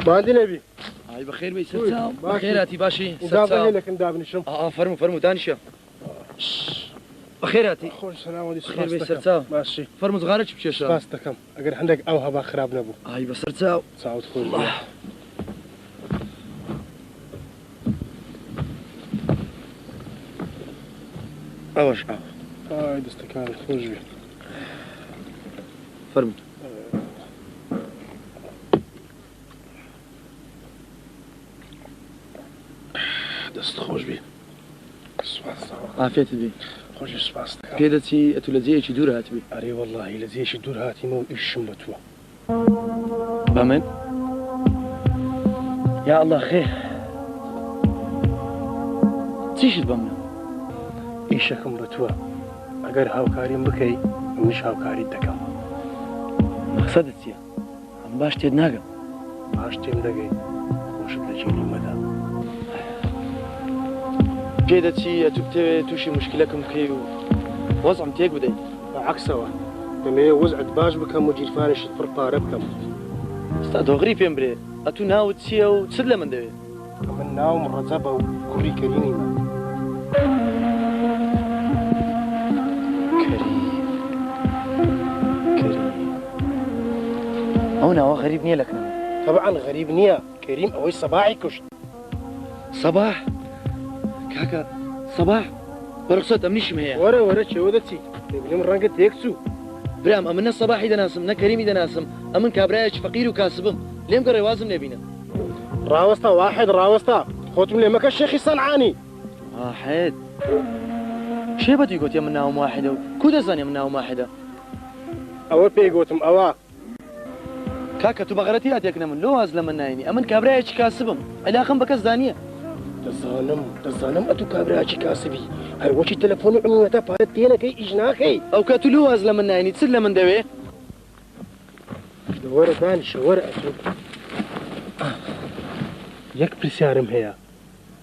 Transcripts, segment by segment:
ماندی نەبی. ئای بەخێر بێی سەرچاو. بەخێراتی باشی ئیجازە سەرچاو. هەیە لەکن دابنیشم؟ ئا فەرموو فەرموو دانیشە. بەخێراتی. خۆش سەلامەتی بەخێر سوپاست بێی دەکەم. سەرچاو. باشی. فەرموو جغارە چ بکێشە؟ سوپاست دەکەم. ئەگەر هەندێک ئاو هەبا خراپ نەبوو. ئای بەسەرچاو. چاوت خۆش وەڵا. بێ. ئەوەش ئاو. ئای دەستەکانت خۆش بێ. فەرموو. دەست خۆش بێ. سوپاس. عافیەتت بێ. خۆشی سوپاس دەکەم. پێ دەچی ئەتوو لە جێیەکی دوور هاتبی. ئەرێ وەڵاهی لە جێیەکی دوور هاتیمە و ئیشم بە تووە. بە من؟ یا ئەڵڵا خێر. چیشت بە منە؟ ئیشەکم بە تووە. ئەگەر هاوکاریم بکەی منیش هاوکاریت دەکەم. مەقسەدت چییە؟ ئەمن باش تێت ناگەم. باش تێم دەگەی، خۆشت لە جێلی مەدە. پێ دەچی ئەتوو بتەوێ تووشی موشکیلەکم بکەی و وەزعم تێک بدەی. بە عەکسەوە، دەمەوێ وەزعت باش بکەم و گیرفانیشت پڕ پارە بکەم. ئێستا دۆغری پێم برێ، ئەتوو ناوت چییە و چت لە من دەوێ؟ ئەمن ناوم ڕەجەبە و کوڕی کەریمیمە. کەریم، کەریم. ئەو ناوە غەریب نییە لە کنە من. تەبعەن غەریب نییە، کەریم ئەوەی سەباحی کوشت. سەباح؟ کاکە سەباح، بە ڕوخسەت ئەمنیشم هەیە. وەرە وەرە کێوە دەچی؟ دەبینم ڕەنگت تێک چوو. برام ئەمن نە سەباحی دەناسم نە کەریمی دەناسم، ئەمن کابرایەکی فەقیر و کاسبم، لێم گەڕێ وازم لێ بینە. ڕاوەستە واحد ڕاوەستە، خۆتم لێ مەکە شێخی سەنعانی. واحد؟ کێ بە توی گۆتیە من ناوم واحدە و کو دەزانێ من ناوم واحدە؟ ئەوە پێی گۆتم ئەوە. کاکە تو بە غەلەتی هاتیەکنە من لۆ واز لە من ناینی ئەمن کابرایەکی کاسبم عیلاقەم بە کەس دا نیە. دەزانم دەزانم ئەتو کابرایەکی کاسبی هەر وەکی تەلەفۆنی عمومیەتا پارەت پێ نەکەی ئیش ناکەی. ئەوکە تو لۆ واز لە من ناینی چت لە من دەوێ؟ دە وەرە دانیشە وەرە ئەتو. یەک پرسیارم هەیە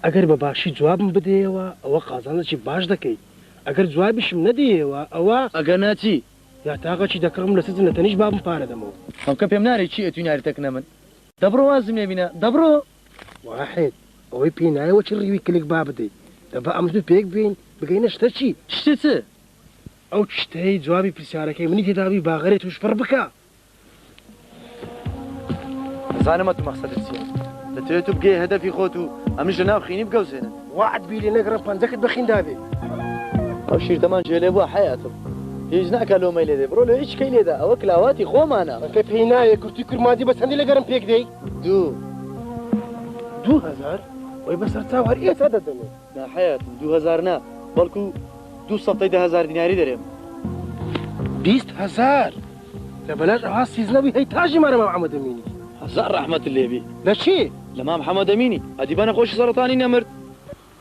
ئەگەر بە باشی جوابم بدەیەوە ئەوە قازانجێکی باش دەکەی ئەگەر جوابیشم نەدەیەوە ئەوە. ئەگەر نا چی؟ یاتاغەکی دەکڕم لە سجن لە تەنیشت بابم پارە دەمەوە. ئەوکە پێم نارێ چی ئەتوی ناریتەکنە من دەبڕۆ وازم لێ بینە دەبڕۆ. واحد ئەوەی پێی نایە وەکی ڕیوی کلک با بدەی دەبا ئەم دوو پێک بێین بگەینە شتە چی. شتە چ؟ ئەو شتەی جوابی پرسیارەکەی منی تێدابی باغەرێ توش پڕ بکا. دەزانم ئەتو مەخسەدت چیە دەتەوێ تو بگەیە هەدەفی خۆت و ئەمنیش لە ناو خینی بگەوزێنن. وەعد بی لێ نەگڕم پەنجەکت بە خین دابێ. ئەو شیرتەمان جێ لێ بووە حەیاتم هیچ ناکا لۆمەی لێ دێ بڕۆ لۆ هیچ کەی لێدا ئەوە کلاواتی خۆمانە. ئەکە پێی نایە کورتی کورمانجی بە چەندی لە گەرم پێک دێی؟ دوو. 2000؟ وەی بەسەر چاو هەر ئێستا دەدەمێ. نا حەیاتم 2000 نا بەڵکو دوو سەفتەی 10,000 دیناری دەرێم. 20,000؟ لە بەلاش ئەوها سیز نەبووی هەی تاژی مارە مام حەمە دەمینی. هەزار ڕەحمەتت لێ بی. لە چی؟ لە مام حەمە دەمینی. ئەدی بە نەخۆشی سەڕەتانی نەمرد.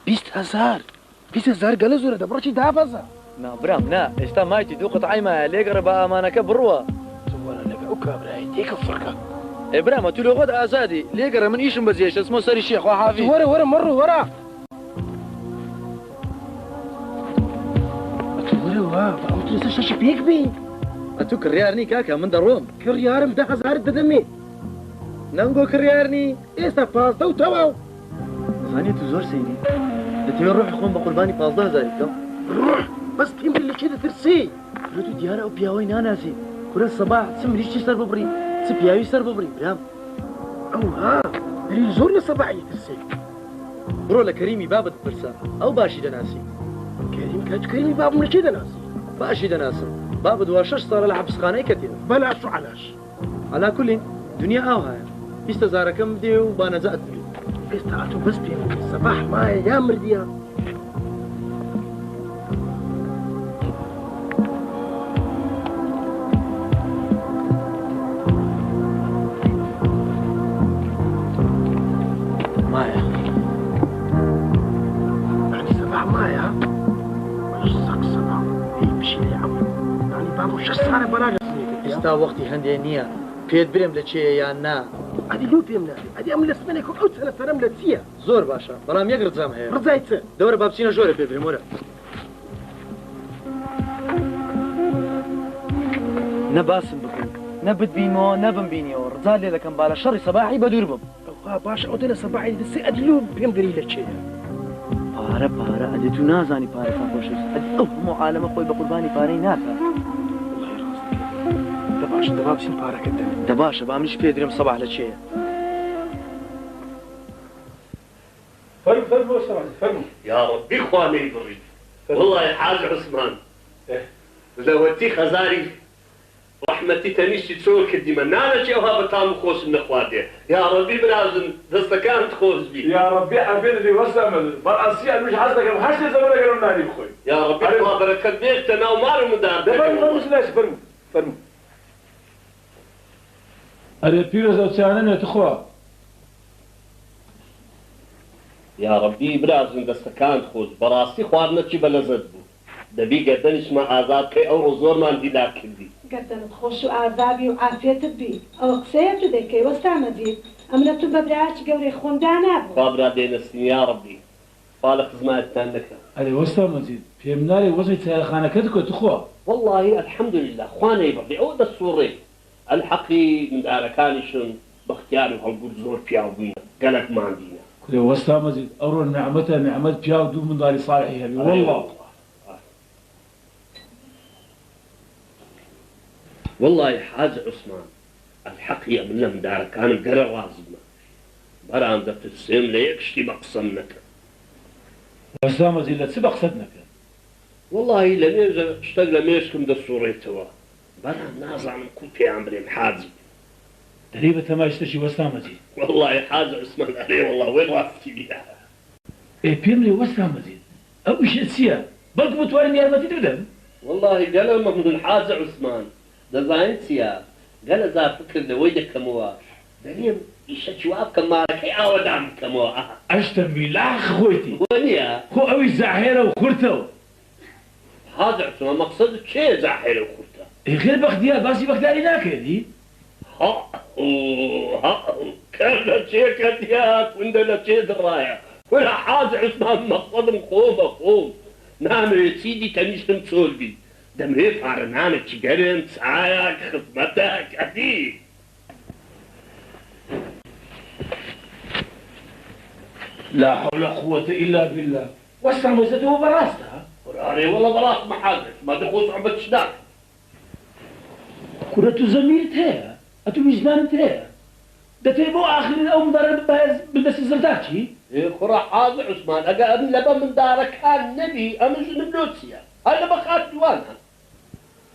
20,000؟ 20,000 گەلە زۆرە دە بڕەکی دابەزە. نا برام نا ئێستا مایتی دوو قەتعەی مایە لێگەڕێ با ئامانەکە بڕوا. تۆ وەرە لەگە ئەو کابرایەی تێکە فڕکە. ئێ برام ئەتوو لۆ خۆت ئازادی لێگەڕێ من ئیشم بەجێ هێشت ئەچمەوە سەری شێخ خوا حافیز. ئەتوو وەرە وەرە مەڕۆ وەرە. ئەتوو وەرە وا با ئەم ترسە شەشی پێک بێین. ئەتوو کڕیار نی کاکە من دەڕۆم. کڕیارم دە هەزارت دەدەمێ. نەمگۆ کڕیار نی. ئێستا 15 و تەواو. دەزانی ئەتوو زۆر سەیری. دەتەوێ ڕۆحی خۆم بە قوربانی 15 هەزاری بکەم؟ ڕۆح بەس پێم بڵێ لە کێ دەترسی؟ کورە تۆ دیارە ئەو پیاوەی ناناسی. کورە سەباح چ مریشکی سەر ببڕی چ پیاوی سەر ببڕی برام. ئەوها دلیل زۆر لە سەباحی دەترسێ. بڕۆ لە کەریمی بابت بپرسە ئەو باشی دەناسی. کەریم کاک کەریمی بابم لە کێ دەناسی؟ باشی دەناسم بابت وا شەش ساڵە لە حەپسخانەی کەتیە. بەلاش و عەلاش. عەلا کولین دونیا ئاوهایە 20 هەزارەکەم بدێ و با نەجات ببی. ئێستا ئەتوو بەس پێم بڵێ سەباح مایە یا مردیە؟ مایە. یانی سەباح مایە؟ سەق سەباح هی پشیلەی عەمرو یانی بابم شەش ساڵە بەلاش دەستم لێ کردیە. ئێستا وەختی هەندێ نییە پێت برێم لە کێیە یان نا؟ ئەدی لۆ پێم نابێ؟ ئەدی ئەمن لە سمێنێک و ئەو چەنە سەرەم لە چییە؟ زۆر باشە بەڵام یەک ڕجام هەیە. ڕجای چ؟ دەوەرە با بچینە ژۆرێ پێت برێم وەرە. نە باسم بکەی نە بتبینمەوە نە بمبینیەوە. ڕجات لێ دەکەم با لە شەڕی سەباحی بەدوور بم. ئەوها باشە ئەوتە لە سەباحی دەسێ ئەدی لۆ پێم دەری لە کێیە؟ پارە پارە ئەدی تو نازانی پارە چەند خۆشەویستە ئەدی ئەو هەموو عالەمە خۆی بە قوربانی پارەی ناکا. وەڵاهی ڕاست دەکەی دە باشە دە با بچین پارەکەت دەمێ. دە باشە با منیش پێ درێم سەباح لە کێیە. فەرموو فەرموو وەستا مەجید فەرموو. یاڕەبی خوا نەیبڕیت وەڵای حاج عوسمان لەوەتی خەزاری ڕەحمەتی تەنیشتی چۆل کردیمە نانەکی ئەوها بە تام و خۆشم نەخواردیە یاڕەبی براژن دەستەکانت خۆش بی. یاڕەبی عافیەتت بی وەستا مەجید بەڕاستی ئەمنیش حەز دەکەم هەر سێ زەمەن لەگەڵم نانی بخۆی. یاڕەبی خوا بەرەکەت بێتە ناو ماڵ و منداڵ دە فەرموو فەرموو سلایسی فەرموو فەرموو. ئەرێ پیرۆز ئەو چایانە نێ تخوا. یاڕەبی براژن دەستەکانت خۆش بەڕاستی خواردنەکی بەلەزەت بوو دەبی گەردەنیشمان ئازاد بکەی ئەوڕۆ زۆرمان هیلاک کردی. گەردەنت خۆش و ئازابی و عافیەتت بی ئەوە قسەیە تو دەیکەی وەستا مەجید ئەمنە تو بە برایەکی گەورەی خۆم دانابوو. خوا برا دێنەسین یاڕەبی خوا لە خزمایەتتان نەکا. ئەرێ وەستا مەجید پێم نارێ وەزعی چایەخانەکەت کوە تخوا. وەڵاهی الحمدللە خوا نەیبڕی ئەوە دەسوڕێ ئەلحەقی مندارەکانیشم بەختیار و هەڵگورد زۆر پیاو بوینە گەلەک ماندینە. کورە وەستا مەجید ئەوڕۆ نەعمەتە نەعمەت پیاو دوو منداڵی ساڵحی هەبی ئەرێ وەڵڵا. وەڵڵا. وەڵڵاهی حاجی عوسمان ئەلحەقی ئەمن لە مندارەکانم گەلە ڕازیمە بەران دەترسێم لە یەک شتی بە قسەم نەکەن. وەستا مەجید لە چ بە قسەت نەکەن؟ وەڵڵاهی لە مێژە شتەک لە مێشکم دەسوڕێتەوە بەران نازانم کو پێیان برێم حاجی. دەرێی بە تەمای شتەکی وەستا مەجید. وەڵڵاهی حاجی عوسمان ئەرێ وەڵڵا وەی ڕاستی بیە. ئێ پێم لێ وەستا مەجید ئەو ئیشە چیە بەڵکو بتوانم یارمەتیت بدەم. وەڵڵاهی گەلە مەمنون حاجی عوسمان دەزانی چیە گەلە جار فکر لەوەی دەکەمەوە دەرێم ئیشەکی وا بکەم مارەکەی ئاوەدان بکەمەوە ئەها. ئەشتەم بیلاخ خۆیتی. وەنیە؟ خۆ ئەویش جاحێرە و خورتە و. حاجی عوسمان مەقسەدت کێیە جاحێرە و خورتە؟ ئێ غێر بەختیار باسی بەختیاری ناکەی ئەدی؟ هەئ هەئ کەر لە چێ کەتیە کوندە لە چێ دڕایە کورە حاجی عوسمان مەقسەدم خۆمە خۆم نامەوێ چیدی تەنیشتم چۆل بی دەمەوێ پارە نانێکی گەرم چایەک خزمەتەک ئەدی. لا حول قوة الا باللە وەستا مەجدە تۆ بەڕاستە؟ کورە ئەرێ وەڵا بەڕاستمە حاجی عوسمان دە خۆ سوعبەتش ناکەم. کورە تو زەمیرت هەیە ئەتو ویژدانت هەیە دەتەوێ بۆ ئاخرین ئەو مندارە ببایە بن دەستی زڕداکی؟ ئێ کوڕە حاجی عوسمان ئەگە ئەمن لەبە مندارەکان نەبی ئەمن ژنم لۆ چیە هەر لەبە خاتری وانە.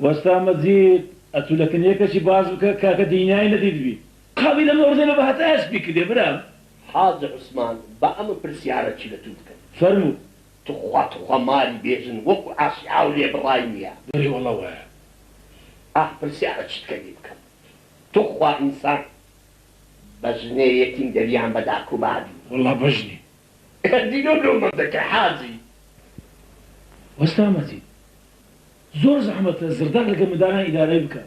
وەستا مەجید ئەتو لە کن یەکەکی باس بکە کاکە دینیای نەدیتبی قابی لەم ئۆردەمە بە هەتایە سپی کردێ برام. حاجی عوسمان با ئەمن پرسیارەکی لە تو بکەم. فەرموو. توخوا توخوا ماری بێژن وەکو ئاشی ئاو لێ بڕای نیە. بەرێ وەڵا وایە. ئاخ پرسیارەکی تکە لێ بکەم توخوا ئینسان بە ژنێ یەتیم دەریان بە داک و بابی. وەڵا بەژنی. ئەدی لۆ لۆمەم دەکەی حاجی. وەستا مەجید زۆر زەحمەتە زڕداک لەگە مندالان ئیدارەی بکە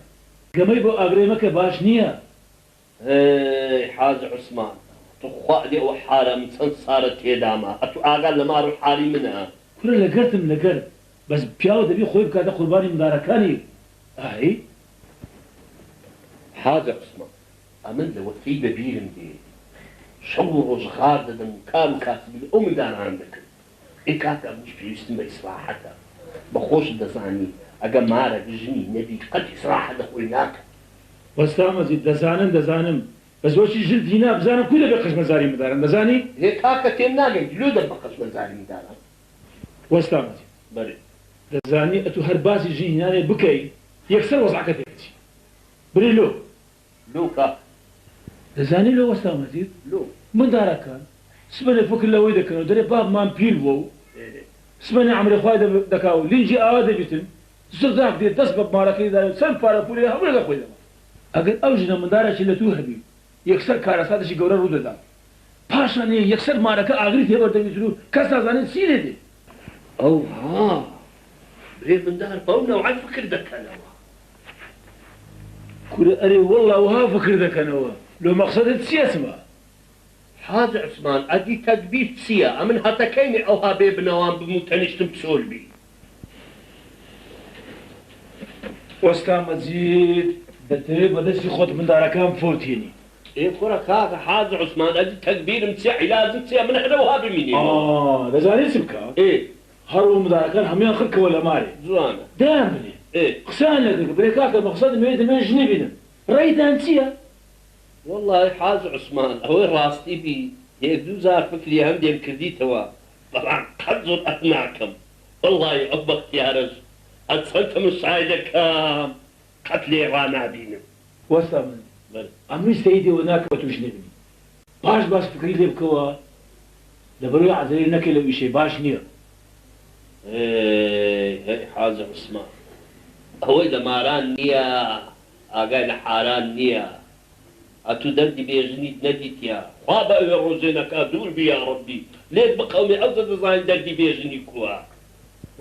گەمەی بۆ ئاگرەی مەکە باش نیە. هەی حاجی عوسمان توخوا ئەدی ئەوە حالە من چەند سارە تێدامە ئەتو ئاگات لە مار و حالی منە. کورە لەگەرتم لەگەرت بەس پیاو دەبی خۆی بکاتە قوربانی مندارەکانی ئای. حاجی عوسمان ئەمن لەوەتەی بە بیرم دێ شەو و ڕۆژ غار دەدەم و کار و کاسبی ئەو مندارانەم دەکرد ئێ کاکە ئەمنیش پێویستم بە ئیسراحەتە بە خۆشت دەزانی ئەگە مارەک ژنی نەبی قەت ئیسراحەت لە خۆی ناکا. وەستا مەجید دەزانم دەزانم بەس وەکی ژن دینا بزانم کو دەبێ قەشمەزاری منداران دەزانی؟ ئێ کاکە تێم ناگەیت لۆ دەم بە قەشمەزاری منداران؟ وەستا مەجید. بەرێ. دەزانی ئەتو هەر باسی ژن هینانێ بکەی یەکسەر وەزعەکە تێکەچی برێ لۆ؟ لۆ کاکە؟ دەزانی لۆ وەستا مەجید؟ لۆ؟ مندارەکان سبەێ فکر لەوەی دەکەنەوە دەرێ بابمان پیر بووە و سبەێ عەمرێ خوای دەکا و لینجی ئاوا دەبیتن زڕداک دێ دەست بە مارەکەی دەدا و چەند پارە پوولێ هەموو لەگەڵ خۆی دەبا. ئەگەر ئەو ژنە مندارێکی لە توو هەبی یەکسەر کارەساتێکی گەورە ڕوو دەدا. پاشان یەکسەر مارەکە ئاگری تێبەر دەبیتن و کەس نازانێ چی لێ دێ. ئەوها برێ مندار بەو نەوعە فکر دەکەنەوە. کورە ئەرێ وەڵا وەها فکر دەکەنەوە لۆ مەقسەدت چیە چما؟ حاجی عوسمان ئەدی تەدبیر چیە ئەمن هەتەکەینێ ئەوها بێ بنەوام بم و تەنیشتم چۆل بی. وەستا مەجید دەتەوێ بە دەستی خۆت مندارەکان بفەوتێنی. ئێ کوڕە کاکە حاجی عوسمان ئەدی تەگبیرم چیە عیلاجم چیە من هەر ئەوها بمینێمەوە. ئا دەزانی چ بکە؟ ئێ. هەر و منداڵەکان هەموویان خڕکەوە لە مالێ. جوانە. دایان بنێ. ئێ. قسەیان لەگەڵ کە برێ کاکە مەخسەدم ئەوەیە دەمەوێ ژنی بینم ڕەیتان چیە؟ وەڵڵاهی حاجی عوسمان ئەوەی ڕاستی بی یەک دوو جار فکری هەندێم کردیتەوە بەڵام قەت جورئەت ناکەم وەڵڵاهی ئەو بەختیارەش هەرچەند تەمشای دەکەم قەت لێی ڕانابینم. وەستا من ئەمنیش سەیدی ئەوە ناکەم ئەتوو ژنی بنی باش باش فکری لێ بکەوە لەبەرئەوەی عەجەلەی نەکەی لەو ئیشەی باش نیە. هەی هەی حاجی عوسمان ئەوەی لە ماران نیە ئاگای لە حاران نیە ئەتوو دەردی بێژنیت نەدیتیە خوا بە ئەوێ ڕۆژێ نەکا دوور بی یاڕەبی لێت بقەومێ ئەوجە دەزانی دەردی بێژنی کوە.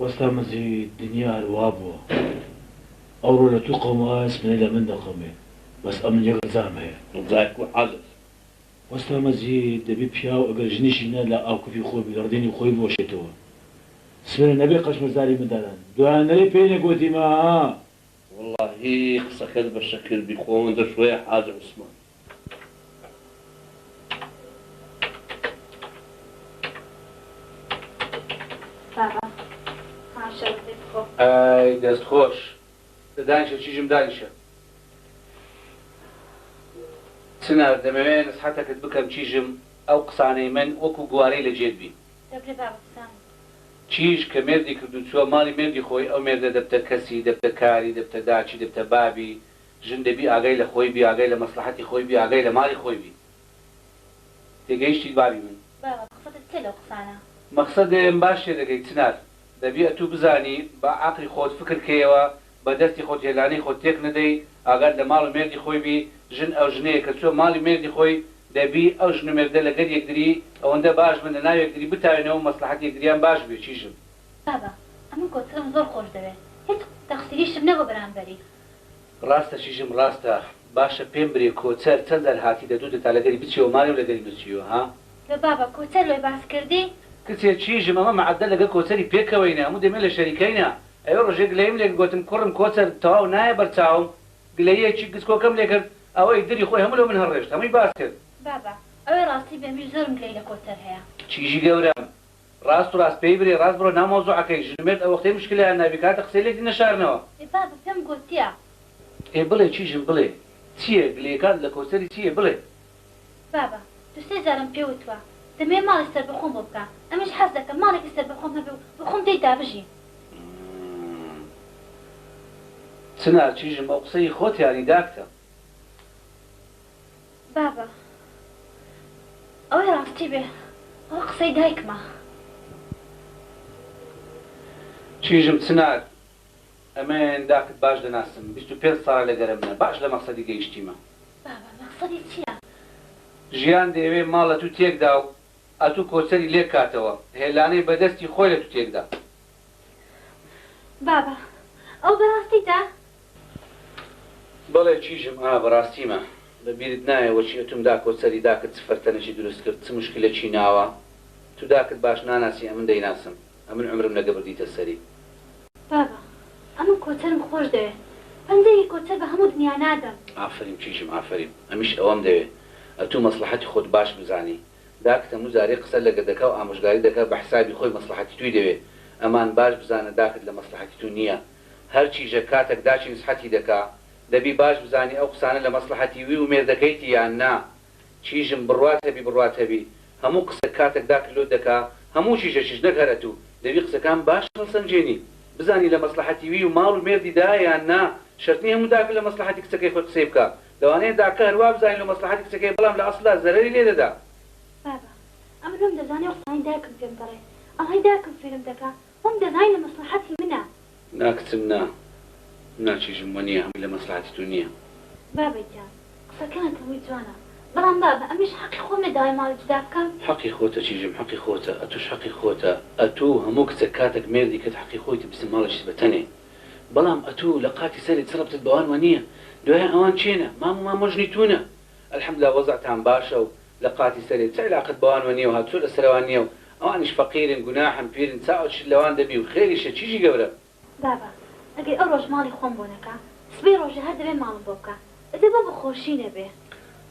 وەستا مەجید دنیا هەر وابووە ئەوڕۆ لە توو قەوما سبەینێ لە من دەقەومێ بەس ئەمن یەک ڕجام هەیە. ڕجای کوو حاجی عوسمان. وەستا مەجید دەبی پیاو ئەگەر ژنیشی نا لە ئاوکوپی خۆی بی لە ڕدێنی خۆی بوەشێتەوە سبەینێ نەبێ قەشمەرزاری مندالان دوایان نەرێ پێینە گۆتیمە ها. وەڵاهی قسەکەت بە شەکر بی خۆ ئەوەندە شۆیە حاجی عوسمان. بابە ها شەربەتێک بخۆ. ئای دەست خۆش دە دانیشە چیژم دانیشە. چنار دەمەوێ نسحەتەکت بکەم چیژم ئەو قسانەی من وەکو گوارەی لە جێت بی. دەبرێ بابە بزانم. چیژ کە مێردی کرد و چوە ماڵی مێردی خۆی ئەو مێردە دەبتە کەسی دەبتە کاری دەبتە داچی دەبتە بابی ژن دەبی ئاگای لە خۆی بی ئاگای لە مەسڵەحەتی خۆی بی ئاگای لە ماڵی خۆی بی تێگەیشتیت بابی من. بابە مەقسەدت چیە لەو قسانە؟ مەقسەدم باش تێدەگەی چنار دەبی ئەتوو بزانی بە عەقلی خۆت فکر کەیەوە بە دەستی خۆت هێلانەی خۆت تێک نەدەی ئاگات لە ماڵ و مێردی خۆی بی ژن ئەو ژنەیە کە چوە ماڵی مێردی خۆی دەبی ئەو ژن و مێردە لەگەر یەکدری ئەوەندە باش بن لە ناو یەکدری بتاوێنەوە و مەسڵەحەتی یەکدریان باش بێ چی ژن. بابە ئەمن کۆچەرم زۆر خۆش دەوێ هیچ تەقسیریشم نەبوە بەرامبەری. ڕاستە چیژم ڕاستە باشە پێم برێ کۆچەر چەند جار هاتی دە دوو دە تا لەگەری بچیەوە مالێ و لەگەری بچیەوە ها. لە بابە کۆچەر لۆی باس کردی. کچێ چیژم ئەمە مەعەدە لەگە کۆچەری پێکەوەینە هەموو دەمێ لە شەریکەینە ئەوێ ڕۆژێ گلەییم لێ گۆتم کوڕم کۆچەر تەواو نایە بەر چاوم گلەییەکی گچکۆکەم لێ کرد ئەوەی دری خۆی هەموو لۆ من هەڕێشت هەمووی باس کرد. بابە ئەوەی ڕاستی بێ منیش زۆرم گلەیی لە کۆچەر هەیە. چیژی گەورەم ڕاست و ڕاست پێی برێ ڕاست بڕۆ ناو مەوزوعەکەی ژن و مێرد ئەوەختەی مشکلەیان نابی کاتە قسەی لێک دی نەشارنەوە. ئێ بابە پێم گۆتیە. ئێ بڵێ چیژم بڵێ چیە گلەیەکانت لە کۆچەری چیە بڵێ. بابە دوو سێ جارم پێ وتوە دەمەوێ ماڵی سەربەخۆم بۆ بکە ئەمنیش حەز دەکەم ماڵێکی سەربەخۆم هەبێ و بەخۆم تێیدا بژیم. چنار چیژم ئەو قسەی خۆت یانی داکتە. بابە ئەوەی ڕاستی بێ ئەوە قسەی دایکمە. چیژم چنار ئەمن داکت باش دەناسم 25 ساڵە لەگەرە منە باش لە مەقسەدی گەیشتیمە. بابە مەقسەدی چیە؟ ژیان دەیەوێ ماڵ لەتوو تێکدا و ئەتوو کۆچەری لێک کاتەوە هێلانەی بە دەستی خۆی لەتوو تێکدا. بابە ئەو بەڕاستیتە؟ بەڵێ کیژم ئا بەڕاستیمە. بە بیرت نایە وەچی ئەتوم دا کۆچەری داکت چ فەرتەنەکی دروست کرد چ موشکیلەکی ناوە تو داکت باش ناناسی ئەمن دەیناسم ئەمن عومرم لەگە بردیتە سەری. بابە ئەمن کۆچەرم خۆش دەوێ پەنجەیەکی کۆچەر بە هەموو دنیا نادەم. ئافەریم کیژم ئافەریم ئەمیش ئەوەم دەوێ ئەتوو مەسڵەحەتی خۆت باش بزانی داکت هەموو جارێ قسە لەگە دەکا و ئامۆژگاری دەکا بە حسابی خۆی مەسڵەحەتی توی دەوێ ئەمان باش بزانە داکت لە مەسڵەحەتی تو نیە هەر چیژە کاتەک داکی نسحەتی دەکا دەبی باش بزانی ئەو قسانە لە مەسڵەحەتی وی و مێردەکەیتی یان نا چیژم بڕوات هەبی بڕوات هەبی هەموو قسەک کاتەک داکت لۆت دەکا هەموو چیژە چیژ نەک هەر ئەتوو دەبی قسەکان باش هەڵسەنگێنی بزانی لە مەسڵەحەتی وی و ماڵ و مێردی دایە یان نا شەرت نیە هەموو داکە لە مەسڵەحەتی کچەکەی خۆی قسەی بکا لەوانەیە داکە هەر وا بزانی لۆ مەسڵەحەتی کچەکەی بەڵام لە ئەسڵدا زەرەری لێ دەدا. بابە ئەمن وەم دەزانی ئەو قسانەی داکم پێم دەڵێ ئەوانەی داکم فێرم دەکا وەم دەزانی لە مەسڵەحەتی منە. نا کچم نا نا چیژم وەنیە هەمووی لە مەسڵەحەتی تو نیە. بابە گیان قسەکانت هەمووی جوانە بەڵام بابە ئەمنیش حەقی خۆم نیە داوای ماڵی جودا بکەم؟ حەقی خۆتە چیژم حەقی خۆتە ئەتوش حەقی خۆتە ئەتوو هەموو کچەک کاتەک مێردی کرد حەقی خۆیتی بچتە ماڵێکی بە تەنێ بەڵام ئەتوو لە قاتی سەرێ چ ڕەبتت بەوان وە نیە دوایە ئەوان کێنە مام و مامۆژنی توونە الحمدللە وەزعتان باشە و لە قاتی سەرێ چ عیلاقەت بەوان وە نیە و هاتوچۆ لە سەرەوان نیە و ئەوانیش فەقیرن گوناحن پیرن چاوەکیشت لەوان دەبی و خێریشە چیژی گەورە. بابە ئەگەر ئەو ڕۆژ ماڵی خۆم بۆ نەکا سبەی ڕۆژێ هەر دەبێ ماڵم بۆ بکا ئەدێ بۆ بە خۆشی نەبێ.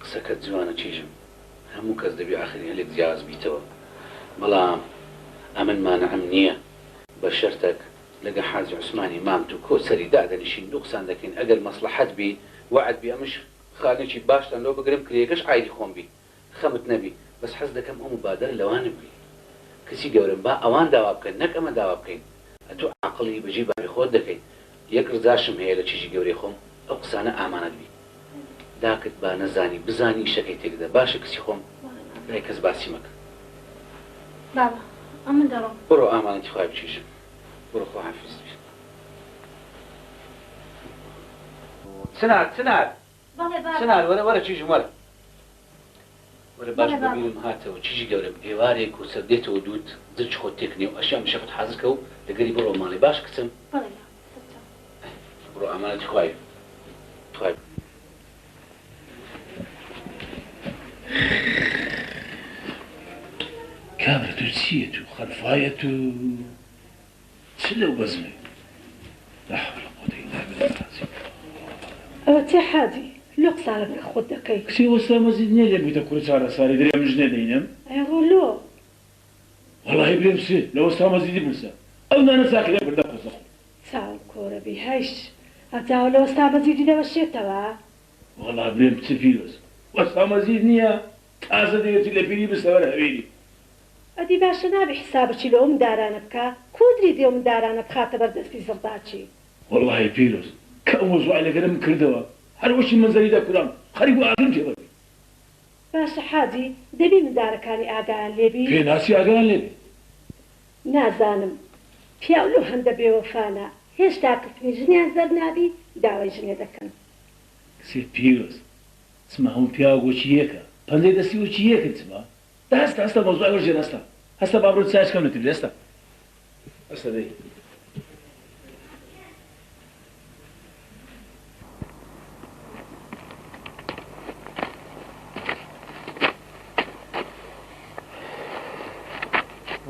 قسەکەت جوانە کیژم هەموو کەس دەبی ئاخری هەلێک جیاواز بیتەوە بەڵام ئەمن مانعم نیە بە شەرتەک لەگە حاجی عوسمانی مامت و کۆسەری دادەنیشین دوو قسان دەکەین ئەگەر مەسڵەحەت بی وەعد بی ئەمنش خانێکی باشتان لۆ بگرم کرێیەکەش عایدی خۆم بی خەمت نەبی بەس حەز دەکەم ئەو موبادەرە لەوانە بکەی کچی گەورەم با ئەوان داوا بکەن نەک ئەمە داوا بکەین ئەتوو عەقڵی بەجێی بابی خۆت دەکەی یەک ڕجاشم هەیە لە کیژی گەورەی خۆم ئەو قسانە ئامانەت بی داکت با نەزانی بزانی ئیشەکەی تێکدا باشە کچی خۆم لای کەس باسی مەکە. بابە ئەمن دەڕۆم. بڕۆ ئامانەتی خوای بکیژم بڕۆ خواحافیزت بی. چنار چنار بەڵێ بابە. چنار وەرە وەرە کیژم وەرە. وەرە باش بەڵێ بابە. بەبیرم هاتەوە کیژی گەورەم ئێوارێک و سەر دێتەوە دووت جلکی خۆت تێکنێ و ئەشیا مشەفت حازر کە و لەگەری بڕۆ ماڵێ باشە کچم. بەڵێ بابە سەرچاو. بڕۆ ئامانەتی خوای خوای. کابرا تو چیە تو خەرفایە تو چ لەو بەزمەی لا حول ولا قوة الا بالله العظیم. ئەوە چیە حاجی لۆ قسانە لەگە خۆت دەکەی. کچێ وەستا مەزید نیە لێم بویتە کوڕی چارەساری درێ ئەمن ژنێ دەینم. ئەی ڕۆ لۆ. وەڵاهی برێم سێ لە وەستا مەزیدی پرسە ئەو نانە چاکەی لێم کردە قوزە قوڕ. چاوم کۆرە بی هەیش ئەجاوە لە وەستا مەزیدی دەوەشێتەوە. وەڵا برێم چ پیرۆز وەستا مەزید نیە تازە دەیەتی لە پیری بستە بەر هەویری. ئەدی باشە نابی حسابەکی لۆ ئەو مندارانە بکا کودری دێ ئەو مندارانە بخاتە بەر دەستی زڕداکی. وەڵاهی پیرۆز کە ئەو مەوزوعەی لەگەرم کردەوە هەر وەکی مەنزەری دەکورام خەریک بوو ئاگرم تێ بەربێ. باشە حاجی دەبی مندارەکانی ئاگایان لێ بی؟ پێ ناچی ئاگایان لێ بێ. نازانم پیاو لۆ هەندە بێوەفانە هێشتا کفنی ژنیان زەر نابی داوای ژنێ دەکەن. کچێ پیرۆز چما هەموو پیاوەک وەکی یەکە پەنجەی دەستی وەکی یەکن چما دە هەستە هەستە مەوزوعی وەرگێرە هەستە هەستە با بڕۆین چایەکی کەم لە تبرێ هەستە هەستە دەی.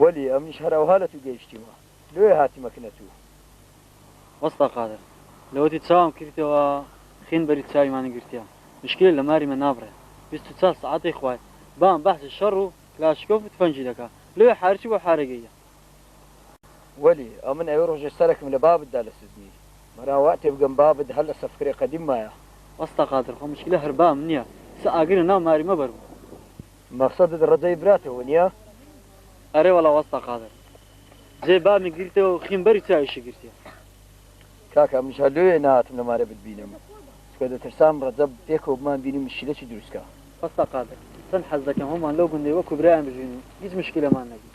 وەلی ئەمنیش هەر ئەوها لە توو گەیشتیمە لۆیە هاتیمە کنە توو. وەستا قادر لەوەتی چاوم کردیتەوە خین بەری چاویمانی گرتیە مشکلە لە ماری مە نابڕێ 24 سەعاتەی خوای بام بەحسی شەڕ و کلاشکۆف و تفەنگی دەکا لۆیە حارچی بۆ حارەگەیە. وەلی ئەمن ئەوێ ڕۆژێ سەرەکم لە بابت دا لە سزنی مەرا وا تێبگەم بابت هەر لە سەفکرێ قەدیم مایە. وەستا قادر خۆ مشکلە هەر بام نیە سە ئاگرە ناو ماری مە بەربوو. مەخسەدت ڕەجەی براتە وەنیە؟ ئەرێ وەڵا وەستا قادر جێ بامی گرتەوە و خین بەری چاویشی گرتیە. کاکە ئەمنیش هەر لۆیە نەهاتم لە مارێ بتبینم چونکە دەترسام ڕەجەب پێکەوە بمان بینی مشکیلەکی دروست کا. وەستا قادر چەند حەز دەکەم هەموومان لەو گوندەی وەکو برایان بژین و هیچ مشکیلەمان نەبی.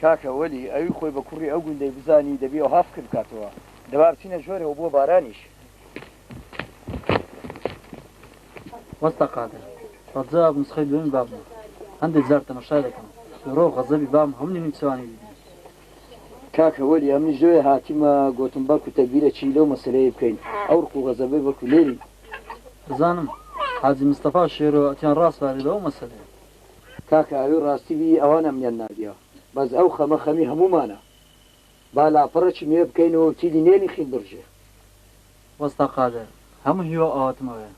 کاکە وەلی ئەوی خۆی بە کوڕی ئەو گوندەی بزانی دەبی ئەوها فکر بکاتەوە. دەبا بچینە ژۆرەوە بۆ بارانیش. وەستا قادر ڕەجەب نوسخەی دووەمی بابمە هەندێک جار تەمەشای دەکەم توڕە و غەزەبی بابم هەموو نیمچەوانی دەبینم. کاکە وەلی ئەمنیش لۆیە هاتیمە گۆتم بەڵکو تەگبیرەکی لەو مەسەلەیە بکەین ئەو ڕق و غەزەبەی بەڵکو لێرین. دەزانم حاجی مستەفا شێرۆ ئەتیان ڕاسپاردی بە ئەو مەسەلەیە. کاکە ئەوی ڕاستی بی ئەوان ئەمنیان ناردیە بەس ئەو خەمە خەمی هەموومانە با لاپەڕەکی نوێ بکەینەوە و تیلی نێنی خین بڕژێ. وەستا قادر هەموو هیوا و ئاواتم ئەوەیە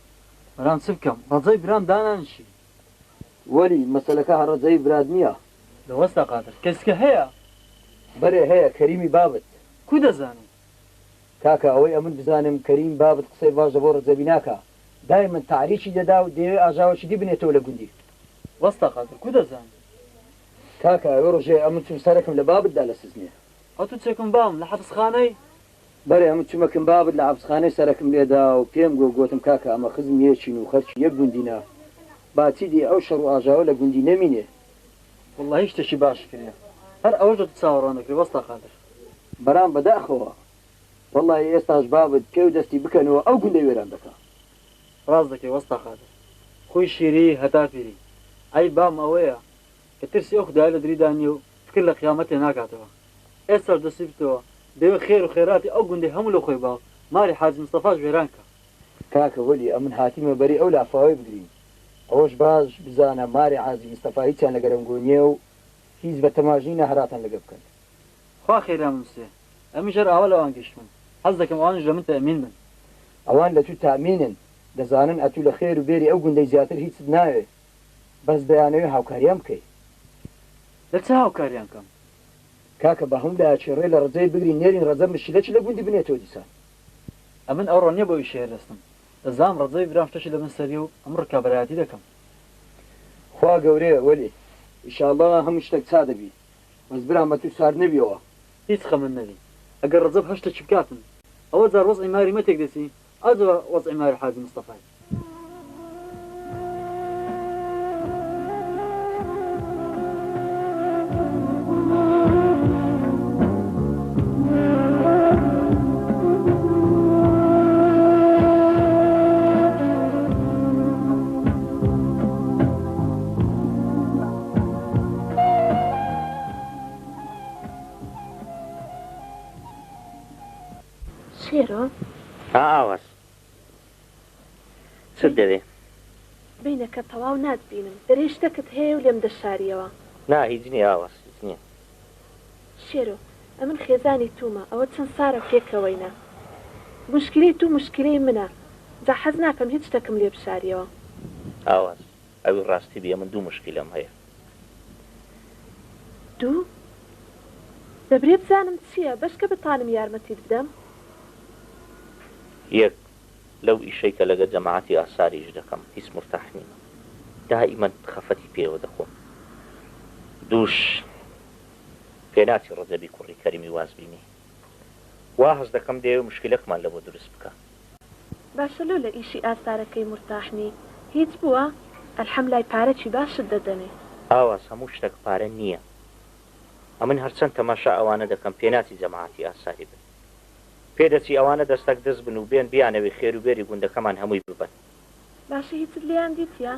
برام چ بکەم ڕەجەی برام دانانیشی. وەلی مەسەلەکە هەر ڕەجەی برات نیە. دە وەستا قادر کەسکە هەیە؟ بەرێ هەیە کەریمی بابت. کو دەزانی؟ کاکە ئەوەی ئەمن بزانم کەریم بابت قسەی باش لەبۆ ڕەجەبی ناکا دایمەن تەعریکی دەدا و دەیەوێ ئاژاوەکی دی بنێتەوە لە گوندی. وەستا قادر کو دەزانی؟ کاکە ئەوێ ڕۆژێ ئەمن چوم سەرەکم لە بابت دا لە سزنێ. ئەتوو چێکم بام لە حەپسخانەی؟ بەرێ ئەمن چومە کن بابت لە حەپسخانەی سەرەکم لێدا و پێم گۆ گۆتم کاکە ئەمە خزمی یەکین و خەرکی یەک گوندینە با چیدی ئەو شەڕ و ئاژاوە لە گوندی نەمینێ. وەڵاهی شتێکی باش کریە هەر ئەوەش لە تو چاوەڕوان دەکرێ وەستا قادر. برام بەداخەوە وەڵاهی ئێستاش بابت پێ و دەستی بکەنەوە ئەو گوندەی وێران دەکا. ڕاست دەکەی وەستا قادر خوی شیری هەتا پیری عەیب بام ئەوەیە کە ترسی ئەو خودایە لە دریدا نیە و فکر لە قیامەتێ ناکاتەوە ئێستاش دەستی بتەوە دەیەوێ خێر و خێراتی ئەو گوندەی هەموو لە خۆی با و ماری حاجی مستەفاش وێران کا. کاکە وەلی ئەمن هاتیمە بەری ئەو لافاوەی بگرین ئەوەش باش بزانە ماری حاجی مستەفا هیچیان لە گەرەنگۆ نیە و هیچ بە تەماش نینە هەراتان لەگە بکەن. خوا خێریان بنوسێ ئەمیش هەر ئاوا لەوان گەیشتووم حەز دەکەم ئەوانیش لە من تەئمین بن. ئەوان لە تو تامینن دەزانن ئەتوو لە خێر و بێری ئەو گوندەی زیاتر هیچت ناوێ، بەس دەیانەوێ هاوکاریان بکەی. لە چ هاوکاریان کەم؟ کاکە با هەموو لایەکی ڕێ لە ڕەجەبی بگرین نێرین ڕەجەب مشکیلەکی لە گوندی بنێتەوە دیسان. ئەمن ئەوڕۆ نیە بۆ ئیشێ هەرەستم دەزانم ڕەجەبی برام شتەکی لە بن سەریە و ئەمن ڕکابەرایەتی دەکەم. خوا گەورەیە وەلی ئیشاڵا هەموو شتەک چا دەبی بەس برام ئەتوو سارد نەبیەوە. هیچ خەمت نەبی ئەگەر ڕەجەب هەر شتەکی بکاتن ئەوە جار وەزعی ماری مە تێک دەچی ئەوجا وەزعی ماری حاجی مستەفای. شێرۆ. ها ئاواز چت دەوێ؟ بینەکە تەواو ناتبینم دەرێی شتەکت هەیە و لێم دەشاریەوە. نا هیچ نیە ئاواز هیچ نیە. شێرۆ ئەمن خێزانی تومە ئەوە چەند سارە پێکەوەینە موشکیلەی تو موشکیلەی منە جا حەز ناکەم هیچ شتەکم لێ بشاریەوە. ئاواز ئەوی ڕاستی بی ئەمن دوو موشکیلەم هەیە. دوو؟ دەبرێ بزانم چیە بەشکە بتانم یارمەتیت بدەم. یەک، لەو ئیشەی کە لەگە جەماعەتی ئاسار ئیش دەکەم هیچ مورتاح نیمە دائیمەن خەفەتی پێوە دەخۆم. دووش، پێناچی ڕەجەبی کوڕی کەریمی واز بینی. وا هەست دەکەم دەیەوێ موشکیلەکمان لەبۆ دروست بکا. باشە لۆ لە ئیشی ئاسارەکەی مورتاح نی؟ هیچ بووە؟ ئەلحەم لای پارەکی باشت دەدەنێ. ئاواز هەموو شتەک پارە نییە. ئەمن هەرچەند تەماشا ئەوانە دەکەم پێناچی جەماعەتی ئاساری بن. پێدەچی ئەوانە دەستەک دز بن و بێن بیانەوێ خێروبێری گوندەکەمان هەمووی ببەن. باشە هیچت لێیان دیتیە؟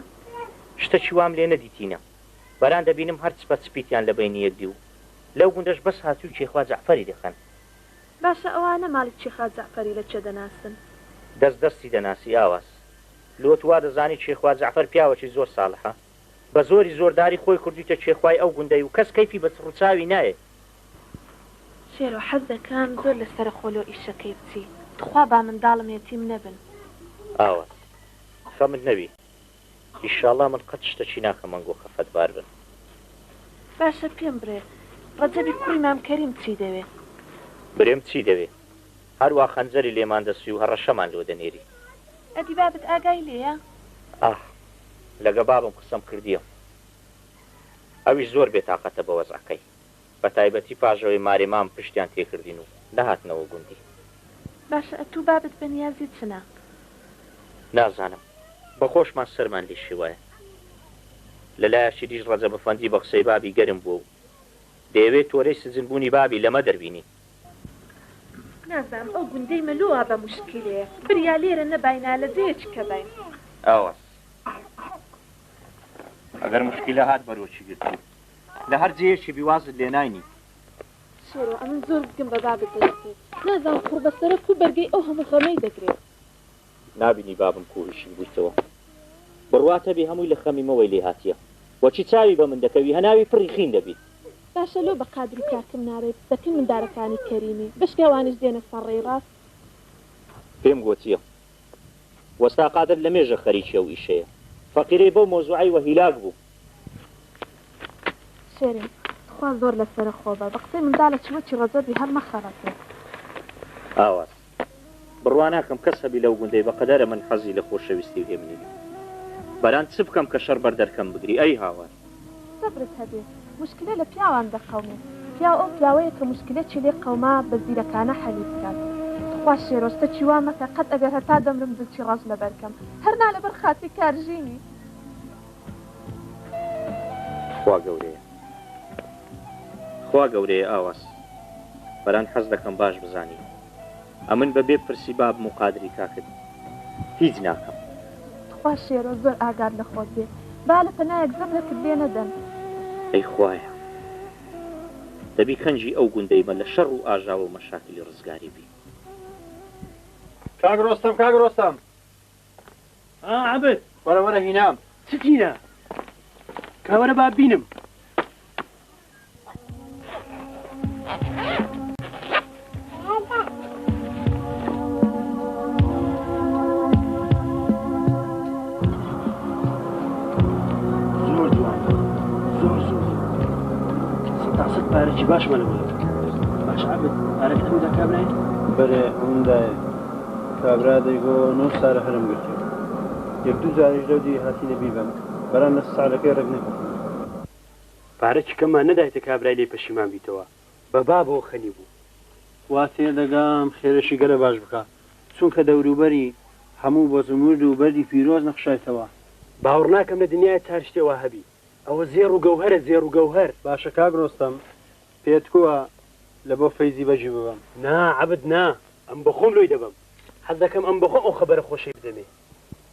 شتەکی وام لێ نەدیتینە. بەران دەبینم هەر چپە چپیتیان لە بەینی یەکدی و لەو گوندەش بەس هاتووی کێخوا جەعفەری دەکەن. باشە ئەوانە ماڵی کێخوا جەعفەری لە کوێ دەناسن؟ دەست دەستی دەناسی ئاواز. لۆت وا دەزانی کێخوا جەعفەر پیاوەکی زۆر ساڵحە؟ بە زۆری زۆرداری خۆی کردوویتە کێخوای ئەو گوندەی و کەس کەیفی بە چڕوچاوی نایێ. شێرۆ حەز دەکەم زۆر لە سەرەخۆ لۆ ئیشەکەی بچی تخوا با منداڵم یەتیم نەبن. ئاواز. خەمت نەبی ئیشاڵا من قەت شتەکی ناکەم ئەنگۆ خەفەتبار بن. باشە پێم برێ ڕەجەبی کوڕی مام کەریم چی دەوێ؟ برێم چی دەوێ؟ هەر وا خەنجەری لێمان دەسوی و هەڕەشەمان لۆ دەنێری. ئەدی بابت ئاگای لێیە؟ ئاه لەگە بابم قسەم کردیە ئەویش زۆر بێتاقەتە بە وەزعەکەی بەتایبەتی پاش ئەوەی مارێ مام پشتیان تێکردین و نەهاتنەوە گوندی. باشە ئەتوو بابت بە نیازی چنە؟ نازانم بە خۆشمان سەرمان لێ شێوایە. لە لایەکی دیش ڕەجەب ئەفەندی بە قسەی بابی گەرم بووە و دەیەوێ تۆرەی سجن بوونی بابی لەمە دەربینی. نازانم ئەو گوندەی مە لۆ وا بە موشکیلەیە. بریا لێرە نەباینا لە جێیەکی کە باین. ئاواز ئەگەر موشکیلە هات بەرۆکی گرتوو. لە هەر جێیەکی بی وازت لێ ناینی. شێرۆ ئەمن زۆر زگم بە بابت دەسوتێ نازانم قوڕبەسەرە کو بەرگەی ئەو هەموو غەمەی دەگرێ. نابینی بابم کو هیشک بویتەوە بڕوات هەبی هەمووی لە خەمی مەوەی لێ هاتیە وەکی چاوی بە من دەکەوی هەناوی پڕی خین دەبی. باشە لۆ بە قادری کاکم نارێت دەکەی مندارەکانی کەریمی بەشکە ئەوانیش دێنە سەر ڕێی ڕاست. پێم گۆتیە وەستا قادر لە مێژە خەریکی ئەو ئیشەیە فەقیرەی بەو مەوزوعەی وە هیلاک بوو. شێرین تخوا زۆر لەسەرە خۆ بە بە قسەی منداڵە چی وەکی ڕەجەبی هەر مەخەڕەتێ. ئاواز، بڕوا ناکەم کەس هەبی لەو گوندەی بە قەدەرە من حەزی لە خۆشەویستی و هێمنی بی. بەران چ بکەم کە شەڕ بەر دەرکەم بگری ئەی هاوار. سەبرت هەبێ موشکلە لە پیاوان دەقەومێ پیاو ئەو پیاوەیە کە موشکلەکی لێ قەوما بە زیرەکانە حەلی بکات تخوا شێرۆ شتەکی وا مەکە قەت ئەگەر هەتا دەمرم جلکی ڕەش لەبەر کەم هەر نا لەبەر خاتری کارژینی. خوا گەورەیە خوا گەورەیە ئاواز بەران حەز دەکەم باش بزانی ئەمن بە بێ پرسی بابم و قادری کاکت هیچ ناکەم. تخوا شێرۆ زۆر ئاگات لە خۆت بێ با لە پەنایەک زەبرەکت لێ نەدەن. ئەی خوایە دەبی کەنجی ئەو گوندەی مە لە شەڕ و ئاژاوە و مەشاکلی ڕزگاری بی. کاک ڕۆستەم کاک ڕۆستەم. ها عەبد. وەرە وەرە هینام. چت هینا؟ کا وەرە با بینم. پارەکی باشمان لەبۆ دەکا. باشە عەبد، پارەکەت هەموو دا کابرایە؟ بەرێ، هەمووم دایێ. کابرا دەیگۆ نۆ سارە هەرم گرتیە. یەک دوو جاریش لەو دیوی هاتینە بیبەم، بەران لە سعرەکەی ڕێک نەکەوتین. پارەکی کەممان نەدایتە کابرای لێی پەشیمان بیتەوە. بە بابەوە خەنی بوو. وا تێدەگەم خێرەشی گەلە باش بکا، چونکە دەوروبەری هەموو بە زمورد و بەردی پیرۆز نەخشایتەوە. باوەڕ ناکەم لە دنیایە چار شتێ وا هەبی. ئەوە زێڕ و گەوهەرە زێڕ و گەوهەر. باشە کاک ڕۆستەم پێت کووە لە بۆ فەیزی بەگی ببەم؟ نا عەبد نا، ئەم بەخۆم لۆی دەبەم. حەز دەکەم ئەم بەخۆم ئەو خەبەرە خۆشەی بدەمێ.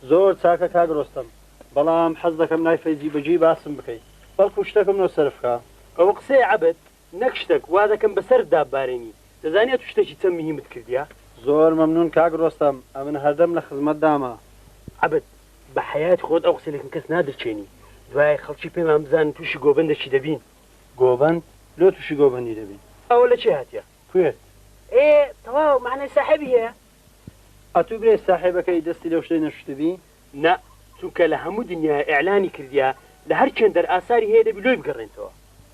زۆر چاکە کاک ڕۆستەم، بەڵام حەز دەکەم لای فەیزی بەگی باسم بکەی، بەڵکوو شتەکم لۆ سەرف کا. ئەوە قسەیە عەبد، نەک شتەک، وا دەکەم بەسەرت داببارێنی، دەزانی ئەتوو شتەکی چەند مهیمت کردیە؟ زۆر مەمنوون کاک ڕۆستەم، ئەمن هەردەم لە خزمەتدامە. عەبد، بە حەیاتی خۆت ئەو قسەی لەکن کەس نادرکێنی، دوایە خەڵکی پێمان بزانن تووشی گۆبەندەکی دەبین. گۆبەند؟ لۆ تووشی گۆبەندی دەبین؟ ئەوە لە کێ هاتیە؟ کوێت؟ ئێ تەواو مەعنای ساحێبی هەیە؟ ئەتوو برێ ساحێبەکەی دەستی لەو شتەی نەشوتبی؟ نا، چونکە لە هەموو دنیایە ئیعلانی کردیە لە هەر کوێن دەرئاساری هەیە دەبی لۆی بگەڕێنتەوە.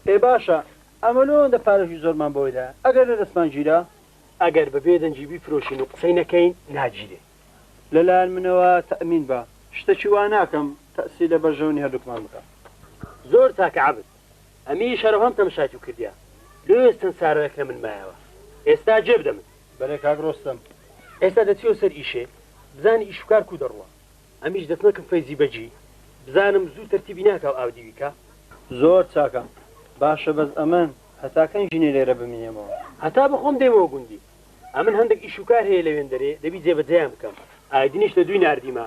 ئێ باشە ئەمە لۆ ئەوەندە پارەشی زۆرمان بۆی دا ئەگەر لە دەستمان گیرا؟ ئەگەر بە بێ دەنگی بیفرۆشین و قسەی نەکەین ناگیرێ. لە لایەن منەوە تەئمین بە، شتەکی وا ناکەم تەئسیر لە بەرژەوەنی هەردووکمان بکا. زۆر چاکە عەبد، ئەمیش هەرەوهەم تەمشای تو کردیە، لۆیەس چەند سارەک لە من مایەوە، ئێستا جێ بدە من. بەرێ کاک ڕۆستەم. ئێستا دەچیەوە سەر ئیشێ، بزانی ئیش و کار کوو دەڕوا. ئەمیش دەچمە کن فەیزی بەگی، بزانم زوو تەرتیبی ناکا و ئاودیوی کا. زۆر چاکە. باشە بەس ئەمن هەتا کەنگینێ لێرە بمینێمەوە؟ هەتا بە خۆم دێمەوە گوندی. ئەمن هەندەک ئیش و کار هەیە لەوێندەرێ دەبی جێبەجێیان بکەم. ئایدنیش لە دووی ناردیمە.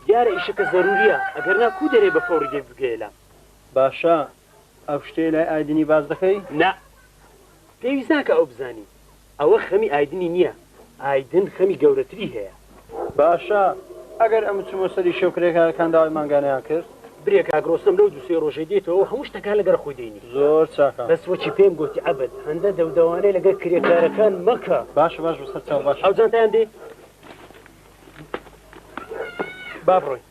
دیارە ئیشەکە زەروورییە، ئەگەرنا کوو دەرێ بە فەوری دێ بگەیە لام. باشە ئەو شتەی لای ئایدنی باس دەکەی؟ نا. پێویست ناکا ئەو بزانی. ئەوە خەمی ئایدنی نییە، ئایدن خەمی گەورەتری هەیە. باشە ئەگەر ئەمن چوومە سەری شێو کرێکارەکان داوای مانگانەیان کرد؟ برێ کاک ڕۆستەم لەو دوو سێ ڕۆژەی دێتەوە هەموو شتەکان لەگەر خۆی دێنی. زۆر چاکە. بەس وەکی پێم گۆتی عەبد هەندە دەودەوانەی لەگەر کرێکارەکان مەکە. باشە باش بەسەر چاو باشە. ئەو جانتایان دێ با بڕۆین.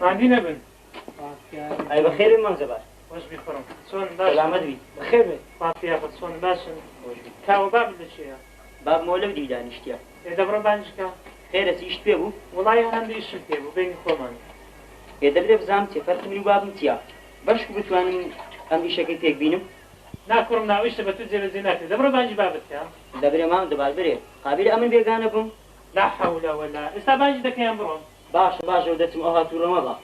ماندی نەبن. ئەی بەخێر بێن مام جەبار. خۆش بی کوڕم چۆن باشن؟ سەلامەت بی. بەخێر بێی. سپاس یاخود چۆن باشن؟ خۆش بی. کاوە بابت لە کوێیە؟ بابمەوە لەو دیو دانیشتیە. ئێ دەبڕۆ بانگی کە. خێرە چ ئیشت پێ بوو؟ وەڵایی هەر هەندێ ئیشم پێ بوو بەینی خۆمان. ئێ دەبرێ بزانم چیە فەرقی من و بابم چیە بەشکو بتوانم ئەم ئیشەکەی پێک بینم؟ نا کوڕم نا ئەو ئیشە بە تو جێبەجێ ناکرێ دەبڕۆ بانگی بابت کە. دەبرێ مام جەبار برێ قابیلە ئەمن بێگانە بم؟ لا حەولە وەلا ئێستا بانگی دەکە یان بڕۆم؟ باشە باشە و دەچم ئەوها توڕە مەبە.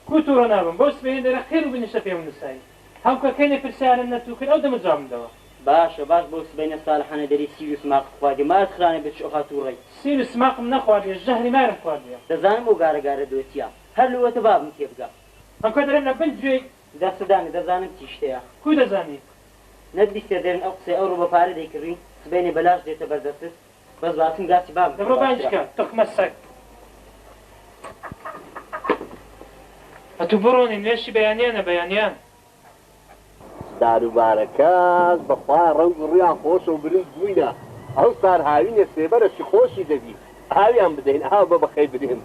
کو توڕە نابم بەو سبەینە دەرە قێر و بنیشتە پێم نوسای هەمکە کەینێ پرسیارم نەتوو کرد ئەو دەمە جوابم دەوە. باشە باش بەو سبەینە سالحانە دەری سیر و سماقت خواردیە مارت خرانە بێ چ ئەوها توڕەی. سیر و سماقم نەخواردیە ژەهری مارم خواردیە. دەزانم ئەو گارە گارە دۆتیە هەر لۆوەتە بابم تێبگە. هەمکە دەرێم لە بن گوێی. دەستدانێ دەزانم چی شتەیە. کو دەزانی؟ نەتبیستێ دەرێن ئەو قسەی ئەوڕۆ بە پارە دەیکڕی سبەینێ بەلاش دێتە بەر دەستت بەس باسم گاسی بابم دەبڕۆ بانگی باشترە. کە توخمە سەگ. ئەتوو بڕۆنی نوێژی بەیانیانە بەیانیان. داروبارەکەش بەخوا ڕەنگ و ڕویان خۆشە و برنج بووینە ئەو سار هاوینێ سێبەرەکی خۆشی دەبی ئاویان بدەین ئاو بە بەخەی بدێن.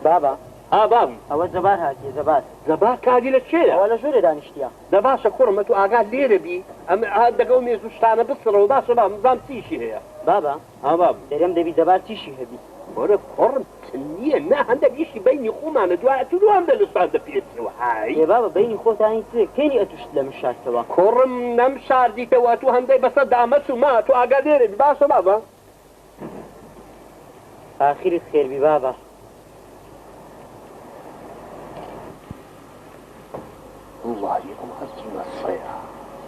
بابە ها بابم. ئەوە جەبار هاتیە جەبار. جەبار کاکی لە کوێیە؟ ئەوە لە ژوورێ دانیشتیە. دە باشە کوڕم ئەتوو ئاگات لێرە بی ئەم ئا دەگە ئەو مێز و شتانە بسڕەوە باشە بابم بزانم چ ئیشی هەیە. بابە ها بابم. دەرێم دەبی جەبار چیشی هەبی. کورە کوڕم چ نییە نا هەندەک ئیشی بەینی خومانە دوای ئەتوو لۆ هەندە لوسان دەپێچیەوە های. ئێ بابە بەینی خۆتانی چ کەینی ئەتوو شت لە من شاردتەوە. کوڕم نەم شاردیتەوە ئەتوو هەندەی بەسەر دامەچوو ما ئەتوو ئاگات لێرە بی باشە بابە. ئاخیرت خێر بی بابە. وەڵاهی ئەو هەستی مەسەیە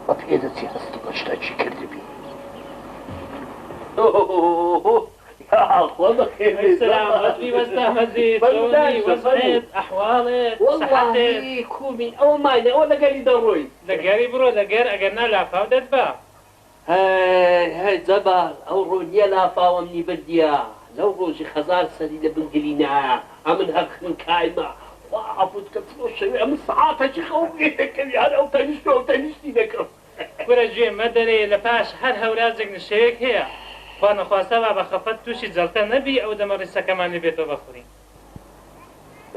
بە پێدەچێ هەستی بە شتەکی کردبی. یاخوا بەخێر بێی سلام وەزبی وەستا مەجید چۆنی وەزعت ئەحواڵت سحەتت. وەڵاهی کومین ئەوە ماینە ئەوە لەگەری دەڕۆی. لەگەری بڕۆ لەگەر ئەگەر نا لافاو دەتبا. هەی هەی جەبار ئەو ڕۆ نیە لافاوەم نی بردیە لەو ڕۆژی خەزار سەری لە بن گلی نایە ئەمن هەر خنکایمە. خوا عەفوت کە چۆ شەوێ ئەمن سەعاتێکی خەوم لێ دەکەوی هەر ئەو تەنیشت و ئەو تەنیشتی دەکەم. کورە گوێ مەدەرێ لە پاش هەر هەورازێک نشێوێک هەیە خوا نەخواستە با بە خەفەت توشی جەڵتە نەبی ئەو دەمە ڕیسەکەمان لێ بێتەوە بەخوری.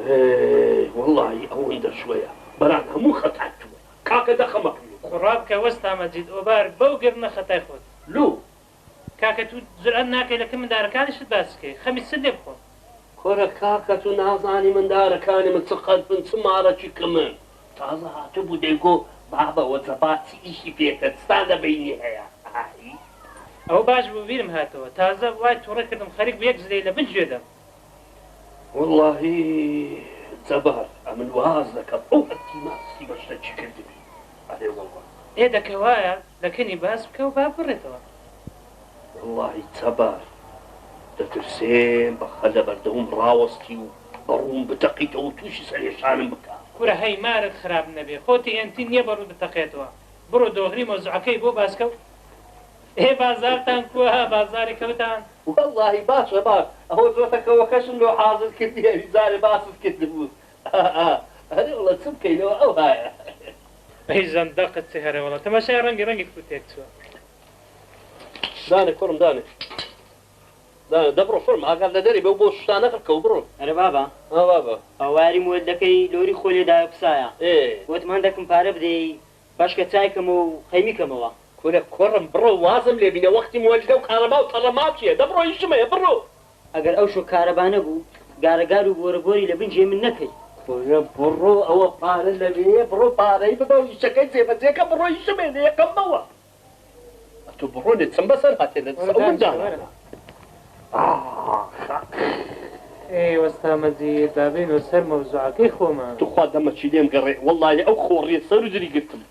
ئەی وەڵاهی ئەوەندە شوەیە بەران هەموو خەتای تووە کاکە دە خەمە پێ. خوڕا بکە وەستا مەجید ئۆبار بەو گرنە خەتای خۆت. لۆ؟ کاکە تو جورئەت ناکەی لە کن مندارەکانیشت باس بکەی خەمی چت لێ بخۆم. کورە کاکە تو نازانی مندارەکانی من چ قەلپن چ مارەکی کمن تازە هاتبوو دەیگۆ بابە وەجەبا چ ئیشی پێتە چتان لە بەینی هەیە ئای. ئەوە باش بوو بیرم هاتەوە تازە وای توڕە کردم خەریک بوو یەک زلەی لە بن گوێ دەم. وەڵاهی جەبار ئەمن واز دەکەم ئەو هەرچی ماستی بە شتەکی کردبی ئەرێ وەڵا. ئێ دەکە وایە لە کنی باس بکە و با ببڕێتەوە. وەڵاهی جەبار دەترسێم بە خە لە بەردەوم ڕاوەستی و بە ڕووم بتەقیتەوە و تووشی سەرێشانم بکا. کورە هەی مارت خراپ نەبێ خۆ تی ئێن تی نیە بە ڕووت بتەقێتەوە بڕۆ دۆغری مەوزوعەکەی بۆ باس کە و ئێ بازاڕتان کوە بازاڕی کەوتان. وەڵاهی باشە باش ئەوە جۆتە کەوەکەشم لۆ حازر کردی ئەوی جارێ باست کردبوو ئا ئا ئەرێ وەڵا چ بکەینەوە ئەوهایە. ئەی زەندەقت چ هەرە وەڵا تەماشای ڕەنگی ڕەنگی کو تێک چوە. دانێ کوڕم دانێ دانێ دە بڕۆ کوڕم ئاگات لە دەرێ بێ و بۆ شتانە قڕکەوە بڕۆ. ئەرێ بابە ها بابە. ئەوە وایەری مۆلدەکەی لۆری خۆی لێ دایە پسایە. ئێ. وتم هەندەکم پارە بدەی بەشکە چای کەمەوە و قەیمی کەمەوە. کورە کوڕم بڕۆ وازم لێ بینە وەختی مۆلدە و کارەبا و تەڕەما چیە دە بڕۆ ئیشم هەیە بڕۆ. ئەگەر ئەوشۆ کارەبا نەبوو گارەگار و بۆرە بۆری لە بن جێ من نەکەی. کورە بڕۆ ئەوە پارە لەوێیە بڕۆ پارەی ببە و ئیشەکەی جێبەجێ کە بڕۆ ئیشم هەیە لە یەکەم بەوە. ئەتۆ بڕۆ لێ چم بەسەر هاتێ لە دەست ئەو منداڵانە ئاخ. ئێ وەستا مەجید با بێینەوە سەر مەوزوعەکەی خۆمان. توخوا دەمەکی لێم گەڕێ وەڵاهی ئەو خۆڕیە سەرو دری گرتم.